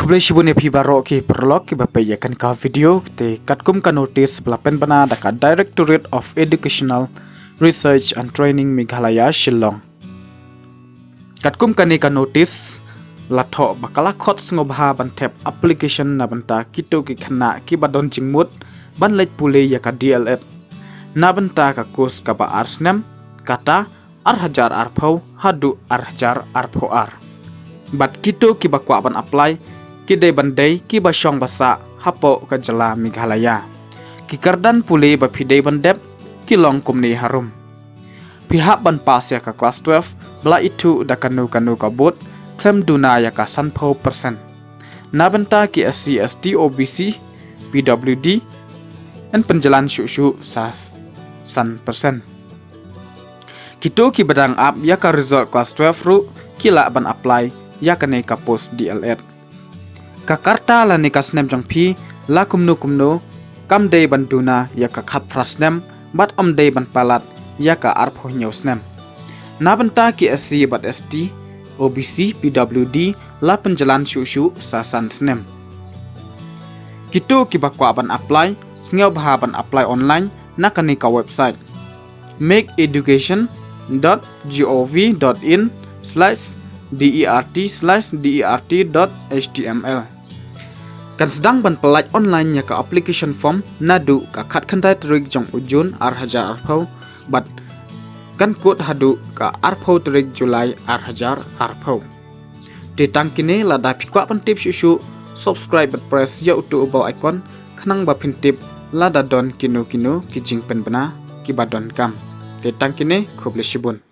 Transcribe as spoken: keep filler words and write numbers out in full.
Khublei shibun ïa phi baroh ki paralok kiba peit ïa kane ka video. Te katkum ka notice ba la pynbna da ka Directorate of Educational Research and Training Meghalaya Shillong. Katkum kane ka notice la thoh ba ka la khot sngewbha ban thep application na bynta kito ki khynnah kiba don jingmut ban leit pule ïa ka D El Ed na bynta ka course kaba ar snem, kata ar hajar arphew haduh ar hajar arphew ar. Bad kito kiba kwah ban apply ki dei ban dei kiba shong ba sah hapoh ka jylla Meghalaya. Ki kyrdan pule ba phi dei ban dep ki long kumne harum: phi hap ban pass ïa ka class twelve ba la ithuh da kano kano ka board khlem duna ïa ka sanphew percent. Na bynta ki S C, S T, O B C, P W D yn pynjlan shuh shuh sa san percent. Kito kiba dang ap ïa ka result class twelve ruh ki lah ban apply ïa kane ka post D El Ed. Ka karta lane ka snem jong phi la kumno kumno kam dei ban duna ïa ka khatphra snem bad ym dei ban palat ïa ka arphew hynñiew snem. Na bynta ki S C bad S T, O B C, P W D la pynjlan shuh shuh sa san snem. Kito kiba kwah ban apply sngewbha ban apply online na kane ka website: make education dot gov dot in slash dert slash dert dot html. Kan sdang ban pyllait online ïa ka application form naduh ka khatkhyndai tarik jong u June ar hajar arphew bad kan kut haduh ka arphew tarik July ar hajar arphew. Te tang kine, lada phi kwah ban tip shuh shuh, subscribe bad press ïa uto u bell icon khnang ba phin tip lada don kino kino ki jingpynbna kiba donkam. Te tang kine, khublei shibun.